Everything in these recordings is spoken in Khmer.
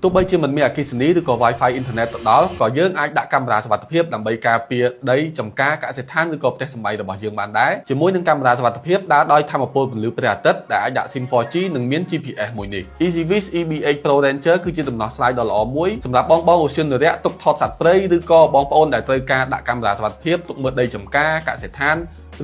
ទោះបីជាមិនមានអគ្គិសនីឬក៏ Wi-Fi អ៊ីនធឺណិតទៅដល់ក៏យើងអាចដាក់កាមេរ៉ាសុវត្ថិភាពដើម្បីការពារដីចំការកសិដ្ឋានឬក៏ផ្ទះសម្បែងរបស់យើងបានដែរជាមួយនឹងកាមេរ៉ាសុវត្ថិភាពដើរដោយថាមពលពន្លឺព្រះអាទិត្យដែលអាចដាក់ SIM 4G និងមាន GPS មួយនេះ។ EZVIZ EB8 Pro Ranger គឺជាដំណោះស្រាយដ៏ល្អមួយសម្រាប់បងបងឧទ្យានុរក្សទុកថតសត្វព្រៃឬក៏បងប្អូនដែលត្រូវការដាក់កាមេរ៉ាសុវត្ថិភាពទុកមើលដីចំការកសិដ្ឋាន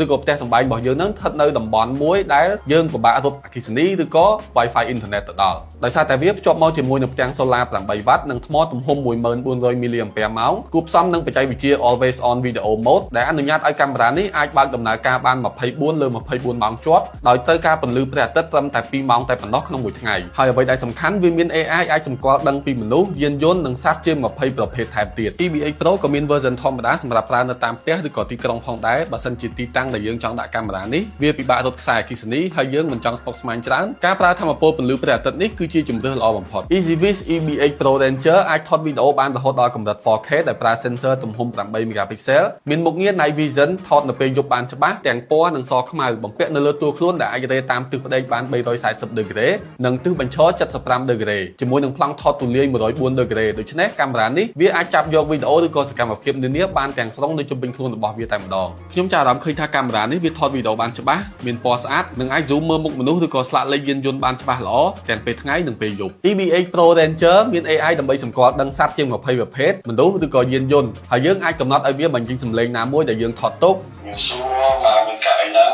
ឬក៏ផ្ទះសម្បែងរបស់យើងនឹងស្ថិតនៅតំបន់មួយដែលយើងពិបាករត់អគ្គិសនីឬក៏ Wi-Fi អ៊ីនធឺណិតទៅដល់ដោយសារតែវាភ្ជាប់មកជាមួយនឹងផ្ទាំង Solar 8 W និងថ្មទំហំ1400 mAh គួបផ្សំនឹងបច្ចេកវិទ្យា Always On Video Mode ដែលអនុញ្ញាតឲ្យកាមេរ៉ានេះអាចបើកដំណើរការបាន24លើ24ម៉ោងជាប់ដោយត្រូវការពន្លឺព្រះអាទិត្យត្រឹមតែ2ម៉ោងតែប៉ុណ្ណោះក្នុងមួយថ្ងៃហើយអ្វីដែលសំខាន់វាមាន AI អាចសម្គាល់ដឹងពីមនុស្សយានយន្តនិងសត្វជាង20ប្រភេទថែមទៀត។ EB8 Pro ក៏មាន version ធម្មតាសម្រាប់ប្រើនៅតាមផ្ទះឬក៏ទីក្រុងផងដែរបើសិនជាទីតាំងដែលយើងចង់ដាក់កាមេរ៉ានេះវាពិបាករត់ខ្សែអគ្គិសនីហើយយើងមិនចង់ស្មុគស្មាញច្រើនការប្រើថាមពលពន្លឺព្រះអាទិត្យនេះគឺជាជម្រើសល្អបំផុត។ EZVIZ EB8 Pro Ranger អាចថតវីដេអូបានរហូតដល់កម្រិត 4K ដែលប្រើ sensor ទំហំ8 megapixel មានមុខងារ Night Vision ថតនៅពេលយប់បានច្បាស់ទាំងពណ៌និងសខ្មៅបំពាក់នៅលើតួខ្លួនដែលអាចរេតាមទិសផ្ដេកបាន340ដឺក្រេនិងទិសបញ្ឈរ75ដឺក្រេជាមួយនឹងប្លង់ថតទូលាយ104ដឺក្រេដូច្នេះកាមេរ៉ានេះវាអាចចាប់យកវីដេអូឬក៏សកម្មភាពនានាបានទាំងស្រុងនៅជុំវិញខ្លួនរបស់វាតែម្ដងខ្ញុំចាប់អារម្មណ៍ឃើញថាកាមេរ៉ានេះវាថតវីដេអូបានច្បាស់មានពណ៌ស្អាតនិងអាច zoom មើលមុខមនុស្សឬក៏ស្លាកលេខយានយន្តបានច្បាស់ល្អទាំងពេលថ្ងៃនិងពេលយប់។ EB8 Pro Ranger មាន AI ដើម្បីសម្គាល់ដឹងសត្វជាង20ប្រភេទមនុស្សឬក៏យានយន្តហើយយើងអាចកំណត់ឲ្យវាបញ្ចេញសំឡេងណាមួយដែលយើងថតទុក មានសួរមកមានកាអីហ្នឹង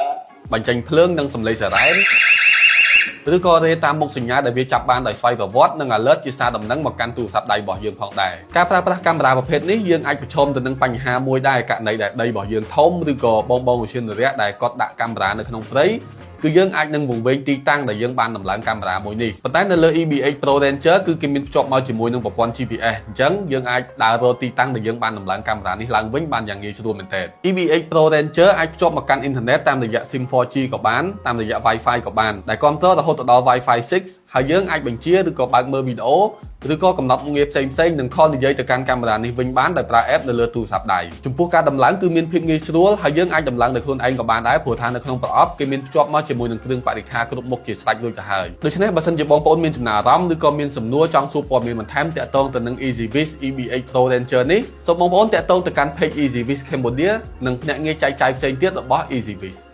បញ្ចេញភ្លើងនិងសំឡេងសារ៉ែនឬក៏រេតាមមុខសញ្ញាដែលវាចាប់បានដោយស្វ័យប្រវត្តិនិង alert ជាសារដំណឹងមកកាន់ទូរស័ព្ទដៃរបស់យើងផងដែរការប្រើប្រាស់កាមេរ៉ាប្រភេទនេះយើងអាចប្រឈមទៅនឹងបញ្ហាមួយដែរករណីដែលដីរបស់យើងធំឬក៏បងបងឧទ្យានុរក្សដែលគាត់ដាក់កាមេរ៉ានៅក្នុងព្រៃគឺយើងអាចនឹងវង្វេងទីតាំងដែលយើងបានដំឡើងកាមេរ៉ាមួយនេះប៉ុន្តែនៅលើ EB8 Pro Ranger គឺគេមានភ្ជាប់មកជាមួយនឹងប្រព័ន្ធ GPS អញ្ចឹងយើងអាចដើររកទីតាំងដែលយើងបានដំឡើងកាមេរ៉ានេះឡើងវិញបានយ៉ាងងាយស្រួលមែនទែន។ EB8 Pro Ranger អាចភ្ជាប់មកកាន់អ៊ីនធឺណិតតាមរយៈ SIM 4G ក៏បានតាមរយៈ Wi-Fi ក៏បានដែលគ្រប់គ្រងរហូតដល់ Wi-Fi 6ហើយយើងអាចបញ្ជាឬក៏បើកមើលវីដេអូឬក៏កំណត់មុខងារផ្សេងៗនិង call និយាយទៅកាន់កាមេរ៉ានេះវិញបានដោយប្រើ app នៅលើទូរស័ព្ទដៃចំពោះការដំឡើងគឺមានភាពងាយស្រួលហើយយើងអាចដំឡើងដោយខ្លួនឯងក៏បានដែរព្រោះថានៅក្នុងប្រអប់គេមានភ្ជាប់មកជាមួយនឹងគ្រឿងបរិក្ខារគ្រប់មុខជាស្រេចរួចទៅហើយដូច្នេះបើសិនជាបងប្អូនមានចំណារអារម្មណ៍ឬក៏មានសំណួរចង់សួរព័ត៌មានបន្ថែមទាក់ទងទៅនឹង EZVIZ EB8 Pro Ranger នេះសូមបងប្អូនទាក់ទងទៅកាន់ page EZVIZ Cambodia និងភ្នាក់ងារចែកចាយផ្សេងទៀតរបស់ EZVIZ។